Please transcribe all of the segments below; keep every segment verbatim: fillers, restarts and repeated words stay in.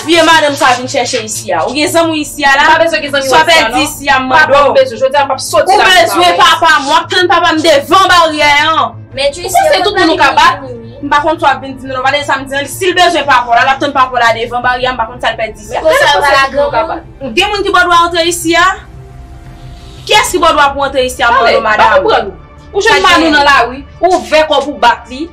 Vye madanm sa vin chèche isi a. Ou gen zanmi w isi a la? M pa bezwen gen zanmi w isi a, non. Papa m bezwen. Jodi a, m p ap soti la san papa m. Ou bezwen papa m. W ap tann papa m devan baryè an. Ou panse tout moun ou ka bat? M pa konn sa w ap vin di m nan, non. Gade sa m di an. Si l bezwen papa w la, l ap tann papa w la devan baryè a. M pa konn sa l pèdi isi a. Gade w panse tout moun ou ka bat. Gen moun ki bò dwa antre isi a? Kiyès ki bò dwa pou antre isi a, m mande w, madanm? Ou jwenn Manou nan lari, ou ouvè kò w pou bat li.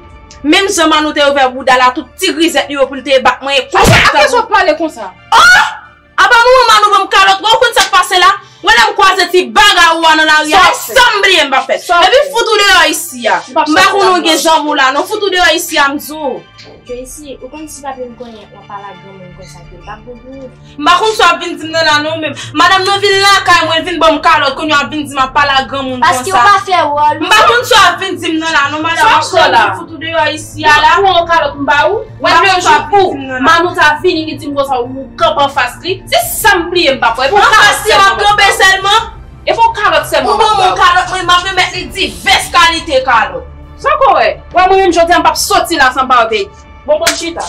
Menm jan Manou te ouvè bouda l a tout ti grizèt li yo pou l te bat mwen. Ak kiyès w ap pale konsa? Oh! Apa manman Manou ban m kalòt, wè ou konn sa k pase la? Wè lè m kwaze ti bagay ou a nan lari a, sa m bliye m p ap fè. Epi fout ou deyò isi a. M pa konn ou gen janm ou la, non, fout ou deyò isi a, m di w. Tracy, ou konn si papi m konnen w ap pale ak granmoun konsa ke l p ap bon pou ou. M pa konn sa w ap vin di m nan la non menm. Madanm nan vin lakay mwen, l vin ban m kalòt, kounye a w ap vin di m ap pale ak granmoun konsa. Paske w pa fè wòl ou. M pa konn sa w ap vin di m nan la non, madanm. Sa w ap fè la? Fout ou deyò isi a la. Ou pran yon kalòt m ba ou? Wè, lè jou pou Manou ta vini, li di m konsa, ou kanpe anfas li. Se sa m bliye m pa fè. Anfas li m ap kanpe sèlman. E pou kalòt sèlman. Ou ban m yon kalòt, mwen, m ap remèt li divès kalite kalòt. Sa w wè? Wè, mwen menm jodi a, m p ap soti la san m pa wè peyi. Bon, bon, chita.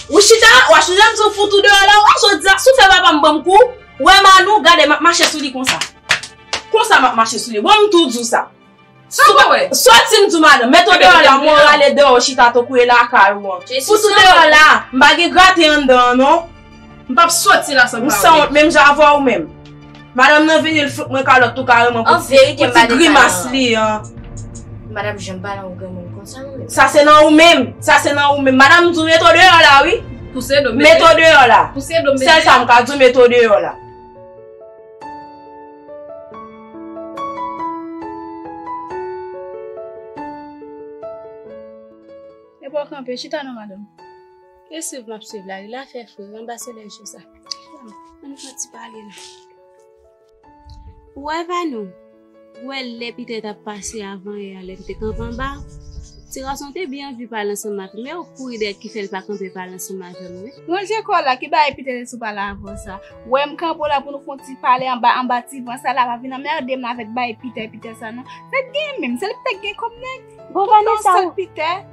Ou chita, w a chita, m di w fout ou deyò la, w a jodi a, si w fè papa m ban m kou, wè Manou, gade, m ap mache sou li konsa. Konsa m ap mache sou li. Bon, m tou di w sa. Sa w wè? Sòti m di w madanm, met w deyò la, mwen rale deyò chita tankou e lakay ou an. Fout ou deyò la, m pa gen grate anndan an non. M p ap soti la san pale. M sanwont menm jan avè w menm. Madanm nan vini, l fout mwen kalòt tou kareman pou ti, pou ti grimas li an. M pa t ap janm pale yon granmoun konsa non menm. Sa se nan ou menm, sa se nan ou menm. Madanm m di w met w deyò la wi. Pouse do m. Met w deyò la. Pouse do m. Sèl sa m ka di w, met w deyò la. Epa w kanpe, chita non madanm. E swiv m ap swiv la wi, la fè fre, anba solèy cho sa. Ann fè ti pale la. Ou wè Vanou, ou wè lè Pitè t ap pase avan yè a, lè m te kanpe anba, ti gason te byen anvi pale ansanm ak li, men ou kouri dèyè ki fè l pa kanpe pale ansanm avè m wi. Ranje kò w la, ki bagay Pitè te sou pale avan sa? Ou wè m kanpe w la pou nou fè yon ti pale anba, anba ti van sa la, pa vin anmède m avèk bagay Pitè, Pitè sa non. Sa t genyen menm, se li Pitè k gen kòm nèg. Bon, Vanessa,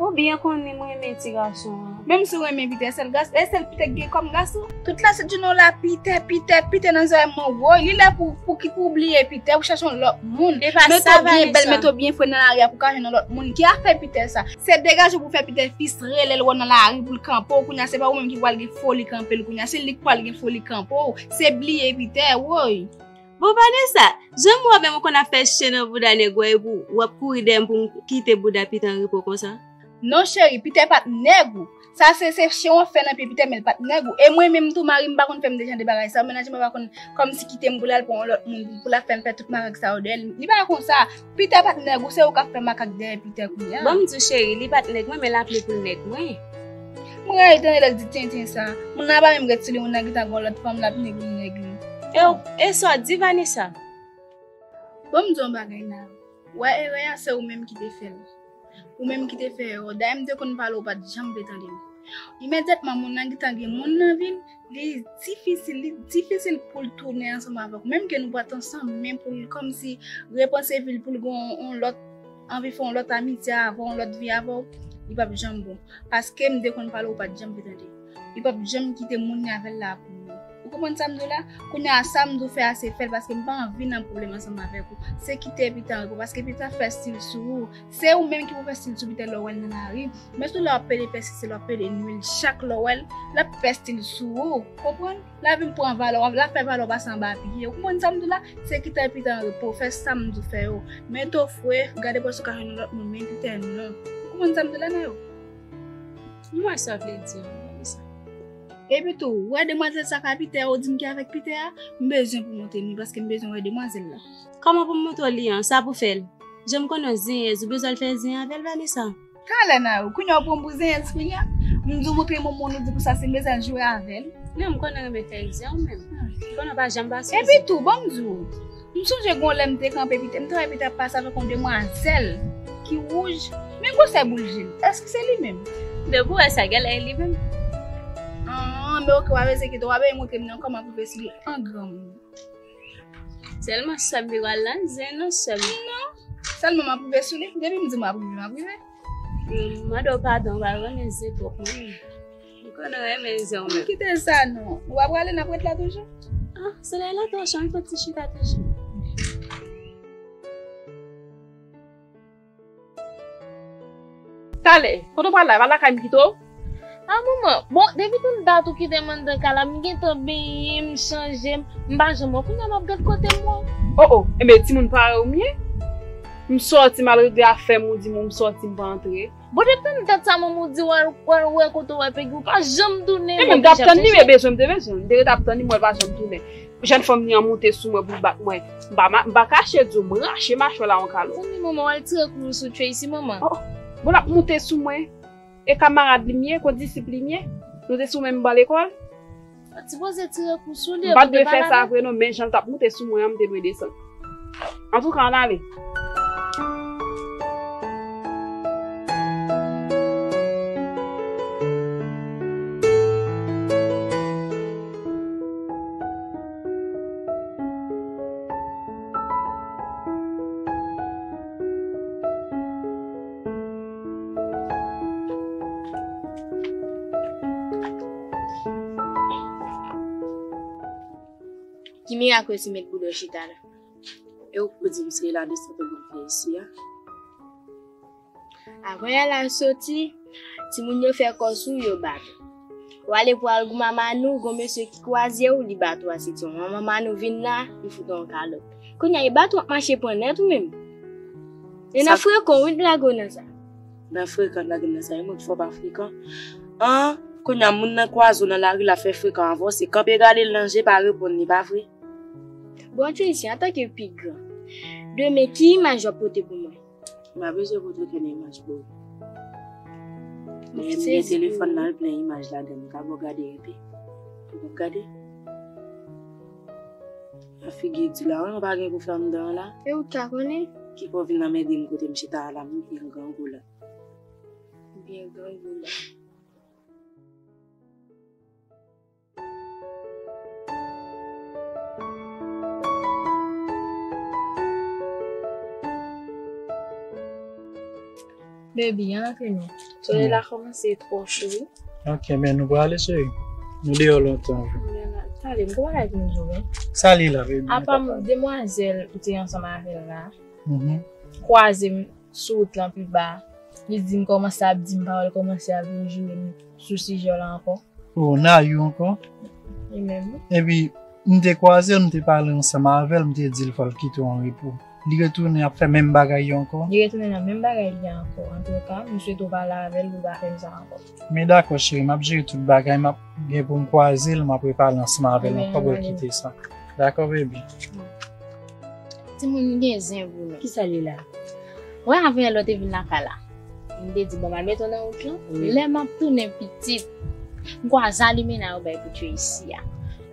ou byen konnen m renmen ti gason an. Menm si w renmen Pitè, sèl gas, e sèl Pitè k gen kòm gason. Tout la se di non la Pitè, Pitè, Pitè nan zòrèy mwen, woy, li lè pou, pou ki pou bliye Pitè, pou chache yon lòt moun. Mete w byen bèl, mete w byen fre nan lari a pou ka jwenn yon lòt moun. Ki afè Pitè sa? Se degaje w pou fè Pitè fistre lè l wè w nan lari pou l kanpe w, kounye a se pa ou menm ki pral gen foli kanpe l kounye a, se li k pral gen foli kanpe w. Se bliye Pitè, woy. Bon, Vanessa, janm wè menm ou konn ap fè chen nan bouda nèg ou a, epi w ap kouri dèyè m pou m kite bouda Pitè an repo konsa? Non, cheri, Pitè pa t nèg ou. Sa se, se chen w ap fè nan pye Pitè, men l pa t nèg ou. E mwen menm tou, mari m pa konn fè m de jan de bagay sa yo. Mennaj mwen pa konn kòmsi kite m pou l al pran yon lòt moun pou, pou l ap fè m fè tout makak sa yo dèyè l. Li pa konsa. Pitè pa t nèg ou, se ou k ap fè makak dèyè Pitè kounye a. Ban m di w, cheri, li pa t nèg mwen, men l ap li pou l nèg mwen. M rayi tande lè l di tenten sa. Moun nan pa menm ret sou li, moun nan gentan gen yon lòt fanm, l ap nèg li, nèg li. E, e sa w di, Vanessa? Bon, m di w yon bagay, Nao. Wè, erè a, se ou menm ki te fè l. Ou menm ki te fè erè w. Dayè, m te konn pale w, ou pa t janm vle tande m. Imedyatman, moun nan gentan gen moun nan vi l, li difisil, li difisil pou l tounen ansanm avè w. Menm ke nou pa t ansanm, men pou l kòmsi repanse vi l, pou l gen yon, yon lòt, anvi fè yon lòt amitye avè w, yon lòt vi avè w, li p ap janm bon. Paske m te konn pale w, ou pa t janm vle tande. Li p ap janm kite moun li avè l la pou ou. Ou konprann sa m di w la? Kounye a, sa m di w fè a, se fè l, paske m pa anvi nan pwoblèm ansanm avèk ou. Se kite Pitè an repo, paske Pitè ap fè stil sou ou. Se ou menm ki pou fè stil sou Pitè lè w wè l nan lari. Men tou lè w ap pede pèsiste, lè w ap pede nwi l, chak lè w wè l, l ap fè stil sou ou. Konprann? L ap vin pran valè w, l ap fè valè w pase anba pye. Ou konprann sa m di w la? Se kite Pitè an repo, fè sa m di w fè yo. Mete w fre, gade pou si w ka jwenn yon lòt moun, men Pitè non. Ou konprann sa m di w la, Nao? M wè sa w vle di an, Vanessa. Epi tou, ou wè demwazèl sa k a Pitè a, ou di m ki avèk Pitè a, m bezwen pou montre m li, paske m bezwen wè demwazèl la. Kòman pou m montre w li an? Sa pou fè l? Jan m konnen w zenyèz, ou bezwen al fè zen avè l, Vanessa? Talè, Nao, kounye a ou pran m pou zenyèz kounye a? M di w montre m yon moun, ou di konsa si m bezwen al jwe avè l. Non, m konnen w renmen fè egzè ou menm. M konnen w pa janm pa sipoze. Epi tou, ban m di w, m sonje gon lè m te kanpe Pitè, m te wè Pitè ap pase avèk yon demwazèl ki wouj, men gwosè boul je l. Èske se li menm? Depi w wè sa, genlè e li menm. An, men oke, w a bezwen kite, w a bezwen montre m nan kòman pou fè sou li an granmoun. Sèlman sè m li pral nan zen non sè m. Non. Sèlman m ap rive sou li. Depi m di m ap rive, m ap rive. M mande w padon, m pa renmen zen twòp mwen. Konnen w renmen zen w menm. Kite sa non. Nou pa prale, n ap ret la toujou? Ah, solèy la twò cho, ann fè ti chita toujou. Talè, kote w pral la? E pa lakay m kite w? Ah, manman, bon, depi tout dat ou kite m anndan kay la, m gentan benyen, m chanje, m, m pa janm wè w. Kounye a m ap gad kote m wè w. Oh, oh, enben, timoun parèy ou m ye? M sòti, malgre afè m ou di m, m sòti, m pa antre. Bon, depi tout dat sa, manman, ou di w al, w al wè kote w wè Pegi, ou pa janm tounen. Enben, m t ap tann li, men bezwen m te bezwen. M te ret ap tann li, m wè l pa janm tounen. Jèn fanm li an moute sou mwen pou l bat mwen. M pa ma-, m pa kache di w, m rache machwè la yon kalòt. Tann li, manman, w al tire kou sou Tracy, manman. Oh, bon, l ap moute sou mwen. E kamarad li m ye, kondisip li m ye. Nou te sou menm ban lekòl. Ou t sipoze tire kou sou li. M pa t dwe fè sa vre non, men jan l t ap moute sou mwen an, m te dwe desann. Antouka, ann ale. Ki mirak Wesi met Boudo chita la? E ou k pou di m si e la desann ou vin fè isi a? Avan yè la soti, timoun yo fè kò sou yo, yo bat ou. Ou ale pou al goumen a Manou, gon mesye ki kwaze w, li bat ou a sentiwon. Manman Manou vin la, li fout ou yon kalòt. Kounye a, e bat ou ap mache pran nèt ou menm. E nan frekan, wi, t lage w nan sa. Nan frekan, t lage m nan sa, e moun fò pa frekan. An, kounye a, moun nan kwaze w nan lari, l ap fè frekan avè w, se kanpe gade l nan je, pa reponn li, pa vre? Bon, Tracy, antanke pi gran, demen, ki imaj w ap pote pou mwen? M pa bezwen pote okenn imaj pou ou. Men m gen telefòn nan, l plen imaj ladan l. M ka ba w gade enpe? Ou p ap gade? A figi di la, wi, ou pa gen pou fè anndan an la. E ou t ka konnen? Ki pou vin anmède m kote m chita a la, m byen grangou la. Byen grangou la. Baby, ann antre non. Solèy la kòmanse twò cho wi. Ok, men nou prale, cheri. Nou deyò lontan vre. Talè, m gon bagay pou m di w wi. Sa li la, baby? Apa demwazèl ou te ansanm avè l la, mhm, kwaze m sou wout lan pi ba. Li di m kòmanse ap di m pawòl, kòmanse ap vin joure m sou sijè w la ankò. Oh, Nayou ankò? Li menm wi. Epi, m te kwaze l, m te pale ansanm avè l, m te di l fò l kite w an repo. Li retounen ap fè menm bagay yo ankò? Li retounen nan menm bagay li ankò. Antouka, m swete w pale avè l pou l pa fè m sa ankò. Men dakò, cheri, m ap jere tout bagay, m ap gen pou m kwaze l, m ap repale ansanm avè l ankò pou l kite sa. Dakò, baby? Timoun gen zen vre menm. Kisa li la? Ou wè avanyè lè w te vin lakay la, m te di bon m al mete w nan wout lan. Wi. Lè m ap tounen pitit, m kwaze alimena yo bay pou Tracy a.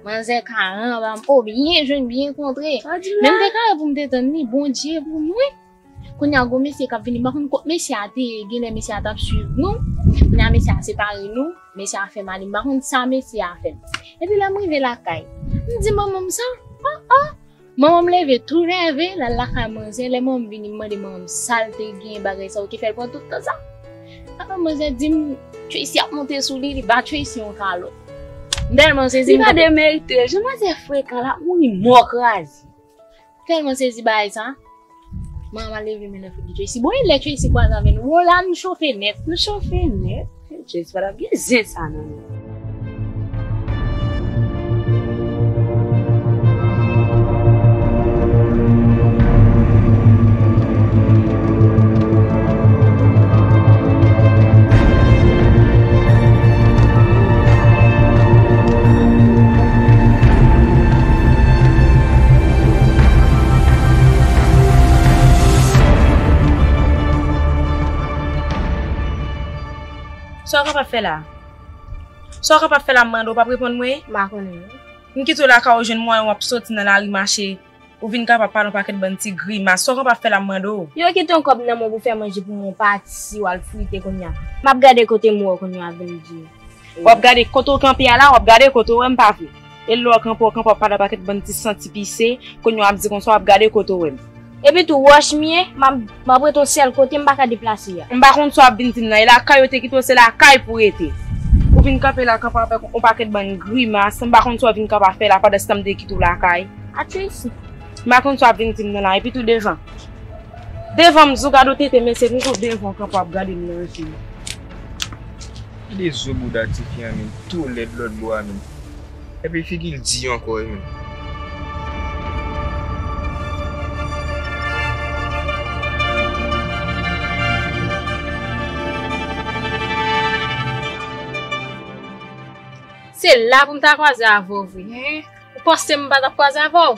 Manzè ka rann anba m, o byen jwenn, byen kontre. Men m te kare pou m te tann li, Bondye pou mwen. Kounye a gon mesye k ap vini, m pa konn kot mesye a te ye, genlè mesye a t ap swiv nou. Kounye a mesye a separe nou, mesye a fè m ale, m pa konn sa mesye a fè m. Epi lè m rive lakay, m di manman m sa, ah ah, manman m leve tou nève, l al lakay manzè, lè manman m vini, m mande manman m sa l te gen, bagay sa yo ki fè l pran tout tan sa. Apa manzè di m, Tracy ap monte sou li, li ba Tracy yon kalòt. M tèlman sezi, li pa demerite l, jan manzè frekan, l ap mouri mò kraze. Tèlman sezi bagay sa. Manman leve men nan figi Tracy. Bon, e lè Tracy kwaze avè nou, o la nou chofe nèt. Nou chofe nèt. Tracy pa t ap gen zen sa nan li. Sa w kapab fè la? Sa w kapab fè la, m mande w, w p ap reponn mwen? M pa konnen non. M kite w lakay ou jwenn mwayen w ap soti nan lari mache, ou vin kapab pale yon pakèt bann ti grimas. Sa w kapab fè la, m mande w? Yo kite yon kòb nan men w pou fè manje pou mwen, w pati, w al frite kounye a. M ap gade kote m wè w kounye a vin di. W ap gade kote w kanpe a la, w ap gade kote w wè m, pa vre? E lè w kanpe, w kanpe, w ap pale yon pakèt bann ti santi pise, kounye a w ap di konsa, w ap gade kote w wè m. Epi tou, wòch m ye, m ap, m ap rete yon sèl kote, m pa ka deplase a. M pa konn sa w ap vin di m nan, e lakay yo te kite w, se lakay pou w rete. Ou vin kanpe la, kanpe avèk yon pakèt bann grimas. M pa konn sa w vin kanpe ap fè la pandan se tan m te kite w lakay. Atis. M pa konn sa w ap vin di m nan la, epi tou devan. Devan m di w gade w tete, mesye, nou tou devan w kanpe ap gade m nan je. Gade zo bouda tifi an menm, tou lèd lòt bò a menm. Epi figi l di ankò wi menm. Se la pou m ta kwaze avè w vre. Ou panse m pa t ap kwaze avè w?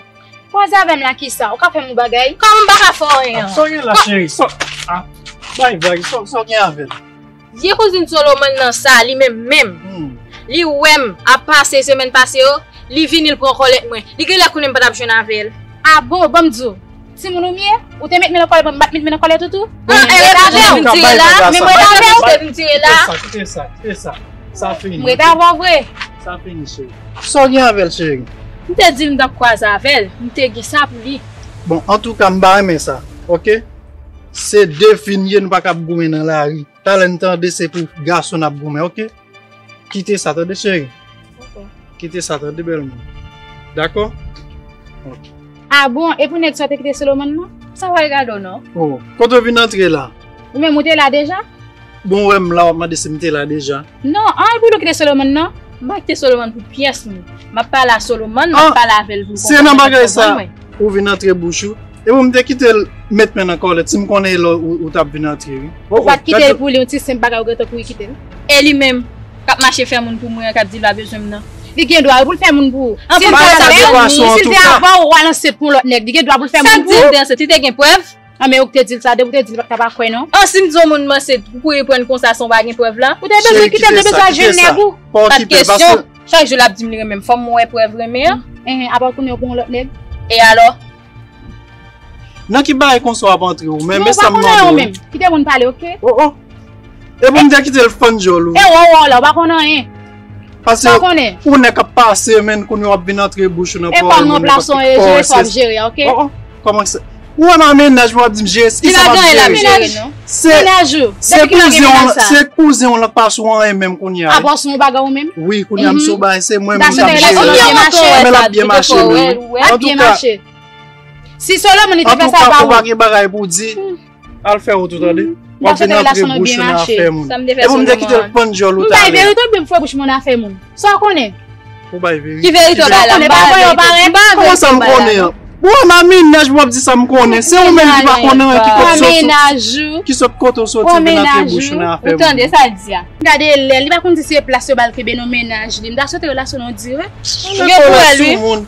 Kwaze avè m la kisa? Ou ka fè m yon bagay? Kòman m pa ka fè w anyen? Sa w gen la, cheri? Sa, ah, bay vag, sa, sa w gen avè l? Vye kouzin Solomon nan sa, li menm menm. Hmm. Li wè m ap pase semèn pase yo, li vini, l pran kòlèt mwen. Li genlè konnen m pa t ap jwenn avè l. A bon, ban m di w. Timoun ou m ye? Ou te met men nan kòlèt mwen, m pa t met men nan kòlèt ou tou? An, e rete avè w. M tire la. Men m rete avè w. Kite sa, kite sa, kite sa. Sa fini. M rete avè w vre. Sa fini, cheri. Sa w gen avè l, cheri? M te di l m t ap kwaze avè l. M te gen sa pou li. Bon, antouka, m pa renmen sa, oke? Se de fi n ye, nou pa ka ap goumen nan lari. Talè n tande se pou gason n ap goumen, oke? Kite sa, tande, cheri? Dakò. Kite sa, tande, bèl moun. Dakò? Oke. A bon, e pou nèg sa w te kite Solomon nan? Sa pral gade w, non? Oh, kote w vin antre la? Ou menm, ou te la deja? Bon, w wè m la, w ap mande si m te la deja. Non, an, e pou nou kite Solomon, non? M pa kite Solomon pou pyès moun. M ap pale a Solomon, m ap pale avè l pou l konprann. Se nan bagay sa ou vin antre bouch ou. Epi m te kite l met men nan kòlèt, si m konnen lè ou, ou t ap vin antre, wi. Ou pa t kite l pou li, yon ti senp bagay ou gentan kouri kite l. E li menm, k ap mache fè moun pou mwen an, k ap di l pa bezwen m nan. Li gen dwa, wi, pou l fè moun pou ou. Si l te fè moun, si l te avè w, ou al ansent pou yon lòt nèg, li gen dwa pou l fè moun pou ou. Sa k di l te ansent, li te gen prèv? An, men ou k te di l sa, depi ou te di l, li pa t ka pa kwè, non. An, si m di yon moun m ansent, ou kouri pran l konsa san w pa gen prèv la? Ou te bezwen kite l, te bezwen al jwenn nèg ou. Pa okipe l, paske chak jou l ap di m li renmen m. Fò m wè prèv renmen an. Enhen, apa kounye a ou pran yon lòt nèg? E alò? Nan ki bagay konsa w ap antre ou menm? Men sa m mande w. Kite moun pale, oke? Oh, oh. E pou m te kite l fann djòl ou. E wè w la, ou pa konn anyen. Paske ou nèg k ap pase, men kounye a w ap vin antre bouch ou nan pawòl moun. E pa w nan plas ou an, e jere sa w ap jere a, oke? Oh, oh. Kòman se? Ou wè nan mennaj mwen w ap di m jere, kisa m ap jere? Mennaj ou. Se kouzen w, se kouzen w lan k pase w anyen menm kounye a. Apa w sou yon bagay ou menm? Wi, kounye a m sou bagay, se mwen menm k ap jere. Men l ap byen mache, wi. L ap byen mache. Si Solomon li te fè sa, e pa ou. Antouka, ou pa gen bagay pou w di. Al fè wout ou, tande. W ap vin antre bouch ou nan afè moun. E pou m te kite l pann djòl ou talè. M bay verite oubyen m fouye bouch mwen nan afè moun? Sa w konnen? Ou bay verite. Ki verite w bay la? M pa bay verite. Kòman sa m konnen an? Bon, nan mennaj mwen w ap di sa m konnen. Se ou menm ki pa konnen anyen, ki sot kote w soti vin antre bouch ou nan afè moun. Ou tande sa l di a? Gade lè, li pa konn si se plas yo ba l kenbe nan mennaj li. M ta swete relasyon nou dire. Ou gen pou wè l, wi.